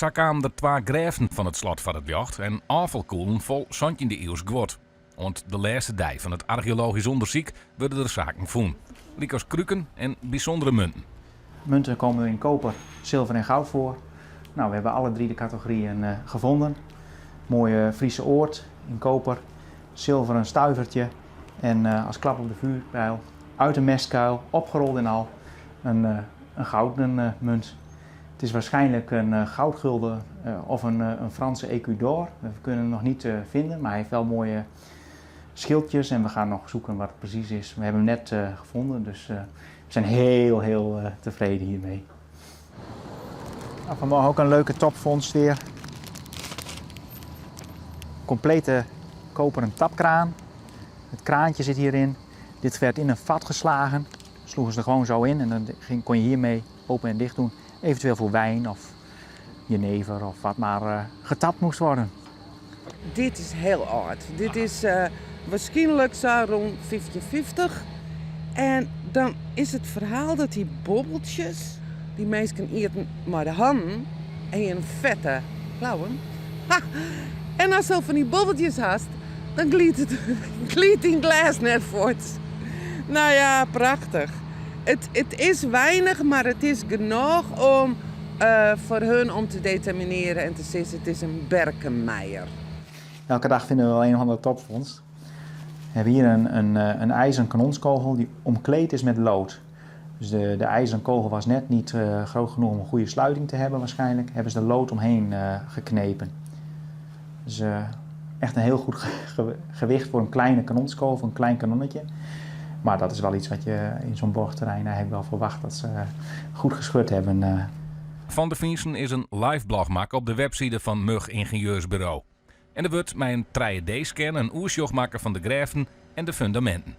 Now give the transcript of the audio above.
Sa kamen der twa grêften fan it slot foar it ljocht en ôffalkûlen fol santjinde-iuwsk guod. Oant de lêste dei fan it archeologysk ûndersyk wurde der saken fûn, lykas kruken en bysûndere munten. Munten komen in koper, zilver en goud voor. Nou, we hebben alle drie de categorieën gevonden. Mooie Friese oord in koper, zilveren stuivertje en als klap op de vuurpijl uit een mestkuil, opgerold en al, een gouden munt. Het is waarschijnlijk een goudgulden of een Franse écu d'or. We kunnen hem nog niet vinden, maar hij heeft wel mooie schildjes en we gaan nog zoeken wat het precies is. We hebben hem net gevonden, dus we zijn heel, heel tevreden hiermee. Nou, vanmorgen ook een leuke topvondst weer. Complete koperen tapkraan. Het kraantje zit hierin. Dit werd in een vat geslagen. Sloegen ze er gewoon zo in en dan kon je hiermee open en dicht doen. Eventueel voor wijn of jenever of wat maar getapt moest worden. Dit is heel âld. Dit is waarschijnlijk zo rond 1550. En dan is het verhaal dat die bobbeltjes, die mensen eten mei de hannen en in fette klauwen. Ha! En as zo van die bobbeltjes hast, dan glydt dyn glês net fuort. Nou ja, prachtich. It is weinich, mar it is genôch om foar hun om te determinearjen en te sizzen it is in berkemeier. Elke dag vinden we wel een of andere topvondst. We hebben hier een ijzeren kanonskogel die omkleed is met lood. Dus de ijzeren kogel was net niet groot genoeg om een goede sluiting te hebben waarschijnlijk. Hebben ze de lood omheen geknepen. Dus echt een heel goed gewicht voor een kleine kanonskogel, een klein kanonnetje. Maar dat is wel iets wat je in zo'n borgterrein eigenlijk wel verwacht dat ze goed geschud hebben. Fan de fynsten is in liveblog makke op de webside fan Mug Ingenieursbureau. En der wurdt mei in 3D-scan in oersjoch makke fan de grêften en de fundamenten.